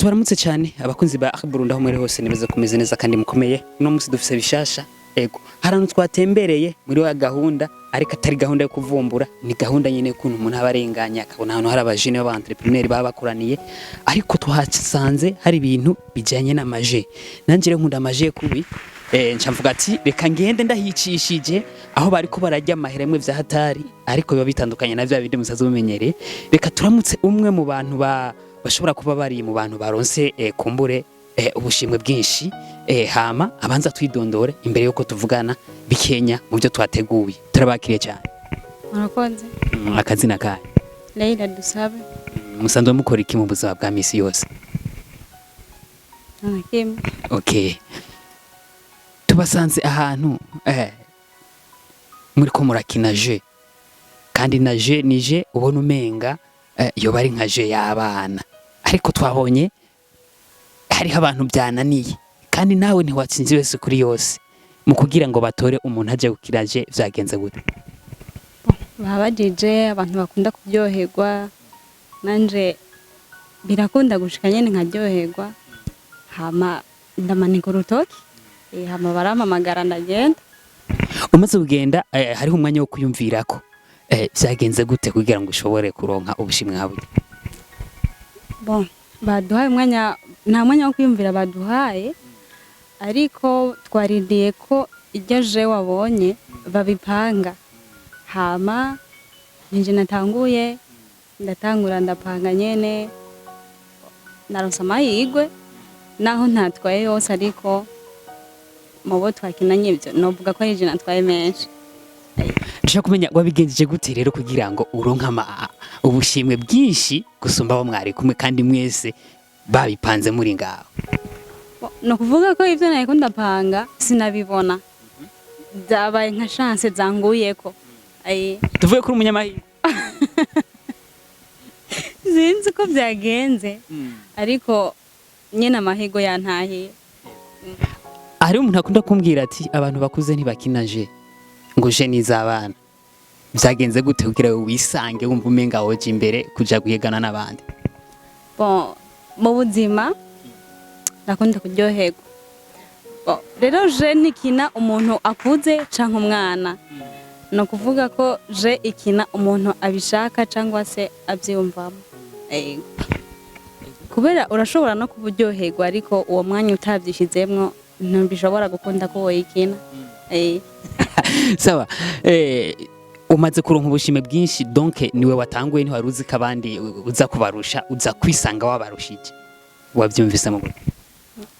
Tubaramutse cyane abakunzi ba Burundi aho muri hose, nibaza kumeze neza kandi mukomeye. Uno munsi dufise bishasha. Ego, hari ahantu twatembereye muri wa gahunda, ariko atari gahunda yo kuvumbura, ni gahunda nyene y'ukuntu umuntu aba arenganye akabona ahantu hari abajene b'aba entrepreneur baba bakoraniye, ariko twahasanze hari ibintu bijanye n'ama jeux. Nanje rero nkunda ama jeux kubi. Nca mvuga ati reka ngende ndahicishije aho bariko bararya amahera amwe vya hatari, ariko biba bitandukanye na vya bindi musaza mumenyereye. Reka turamutse umwe mu bantu bashobora kuba bari mu bantu baronse kumbure ubushimwe bwinshi, hama abanza twidondore imbere yuko tuvugana bikenya mu byo twateguye. Turabakiriye cyane. Murakoze. Akazina kanyu? Leila Dusabe. Musanzwe mukora iki mu buzima bwa misi yose? Nta na kimwe. Okay, tubasanze ahantu muri ko murakina jeu, kandi na jeu ni jeu ubona umenga yoba ari nka jeu y'abana, ariko twabonye hariho abantu byananiye, kandi nawe ntiwatsinze wese kuri yose. Mu kugira ngo batore umuntu aje gukina jeu, vyagenze gute? Babajije abantu bakunda kuryoherwa, nanje birakunda gushika nyene nkaryoherwa, hama ndamanika urutoki, hama barampamagara ndagenda. Umaze kugenda, hariho umwanya wo kwiyumvirako. Vyagenze gute kugira ngo ushobore kuronka ubushimwe nka burya? Bon, baduhaye umwanya, nta mwanya wo kwiyumvira baduhaye, ariko twarindiye ko iryo jeu wabonye babipanga, hama ninje natanguye, ndatangura ndapanga nyene, naronse amahirwe naho ntatwaye yose, ariko mu bo twakinanye ibyo novuga ko ari je natwaye menshi. Ndashaka kumenya wabigenjeje gute rero kugira ngo uronke ubushimwe bwinshi gusumba abo mwari kumwe, kandi mwese babipanze muri ngaho. Ni ukuvuga ko ibyo nariko ndapanga sinabibona, byabaye nka chance zanguyeko. Aye. Tuvuge kuri umunyamahirwe? Sinzi uko byagenze, ariko nyine amahirwe yantahiye. Hariho umuntu akunda kumbwira ati abantu bakuze ntibakina jeu, ngo jeu ni iz'abana. Byagenze gute kugira ngo wisange wumva umenga woja imbere kuja guhigana n'abandi? Bon, mu buzima ndakunda kuryoherwa. Bon, rero jeu ntikina umuntu akuze canke umwana. Ni ukuvuga ko jeu ikina umuntu abishaka cyangwa se abyiyumvamo. Yego. Kubera urashobora no kuba uryoherwa, ariko uwo mwanya utabyishyizemwo ntibishobora gukunda ko woyikina. Sawa, umaze kuronka ubushime bwinshi, donc niwe watanguye, ntiwari uzi ko abandi uza kubarusha, uza kwisanga wabarushije. Wabyumvise mu gute?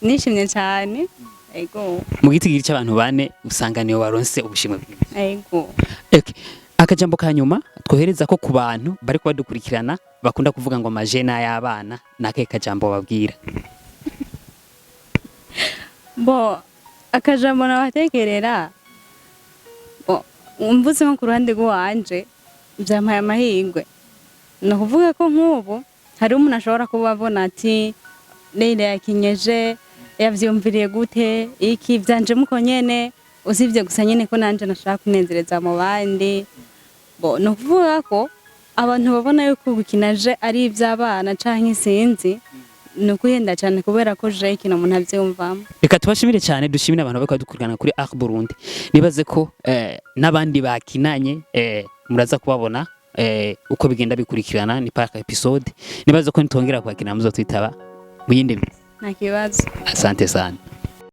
Nishimye cyane, yego. Mu gitigiri cy'abantu bane usanga niwe waronse ubushimwe bwinshi. Yego. Okay. Akajambo ka nyuma twohereza ko ku bantu bari kubadukurikirana bakunda kuvuga ngo ama jeux n'ay'abana, ni akahe kajambo babwira? Bo, akajambo nabatekerera, bo mvuze nko ku ruhande rw'iwanje, byampaye amahirwe. Ni ukuvuga ko nk'ubu hariho umuntu ashobora kuba abona ati Leila yakinyeje, yavyumviriye gute, iki vyanje muko nyene, usibye gusa nyene ko nanje nashaka kunezereza mu bandi. Bo, ni ukuvuga ko abantu babona yuko gukina jeu ari ivy'abana canke sinzi, ni ukuhenda cyane, kubera ko jeu ikintu umuntu avyumvamo. Reka tubashimire cyane, dushimire abantu bariko badukurikirana kuri Art Burundi. Nibaze ko n'abandi bakinanye muraza kubabona uko bigenda bikurikirana, ni par épisode. Nibaze ko nitongera kwakina muzotwitaba mu yindi minsi. Nta kibazo. Asante sana.